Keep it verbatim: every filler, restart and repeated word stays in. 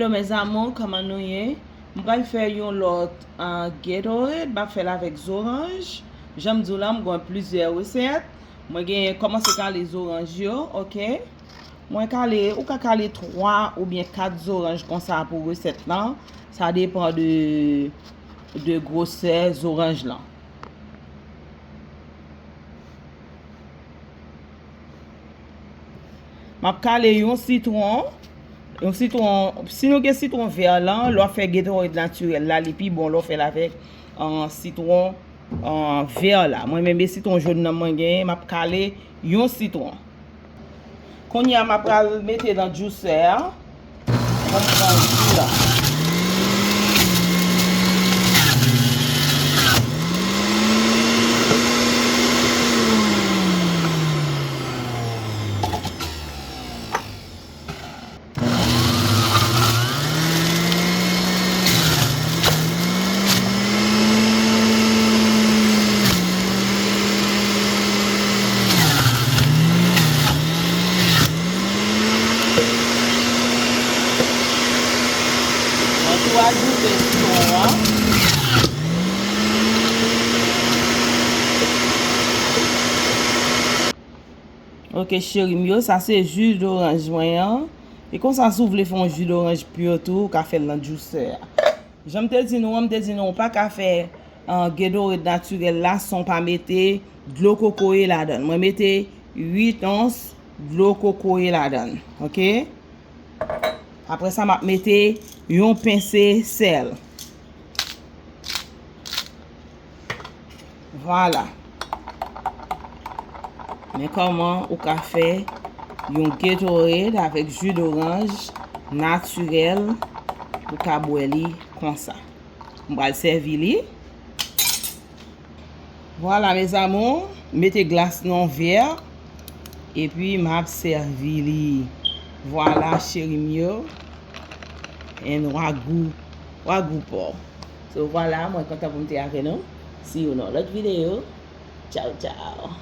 Hello mes amours, kòman nou ye? M pral fè yon lòt, ah, Gatorade, m ap fè l avèk zoranj. Jan m di w la, m gen plizyè resèt. Mwen gen kòmanse kale zoranj yo, ok? Mwen kale, ou ka kale twa oubyen kat zoranj konsa pou resèt lan. Sa depan de, de gwosè zoranj lan. M ap kale yon sitwon. Yon sitwon, si nou gen sitwon vè lan, lè w ap fè Gatorade natirèl la, li pi bon lè w fè l avèk, ah, sitwon, ah, vè la. Mwen menm, e sitwon jòn nan mwen genyen, m ap kale yon sitwon. Kounye a, m ap pral mete nan juicer a. Mwen pran ji la. Mwen tou ajoute sitwon an. Ok, cheri m yo, sa se ji doranj mwen an. E konsa, si w vle fè yon ji doranj pur tou, ou ka fè l nan juicer a. Jan m te di nou an, m te di nou, ou pa ka fè, ah, Gatorade natirèl la san w pa mete dlo kokoye ladan l. Mwen mete uit ons dlo kokoye ladan l, ok? Apre sa, m ap mete yon pense sèl. Vwala. Men kòman ou ka fè yon Gatorade avèk ji doranj natirèl, ou ka bwè li konsa. M pral sèvi li. Vwala, mes amours, mete glas nan yon vè, epi m ap sèvi li. Vwala, cheri m yo. And wagou, wagou paw. So, vwala, mwen kontan pou m te avè nou. See you nan lòt videyo. Tchaw, tchaw.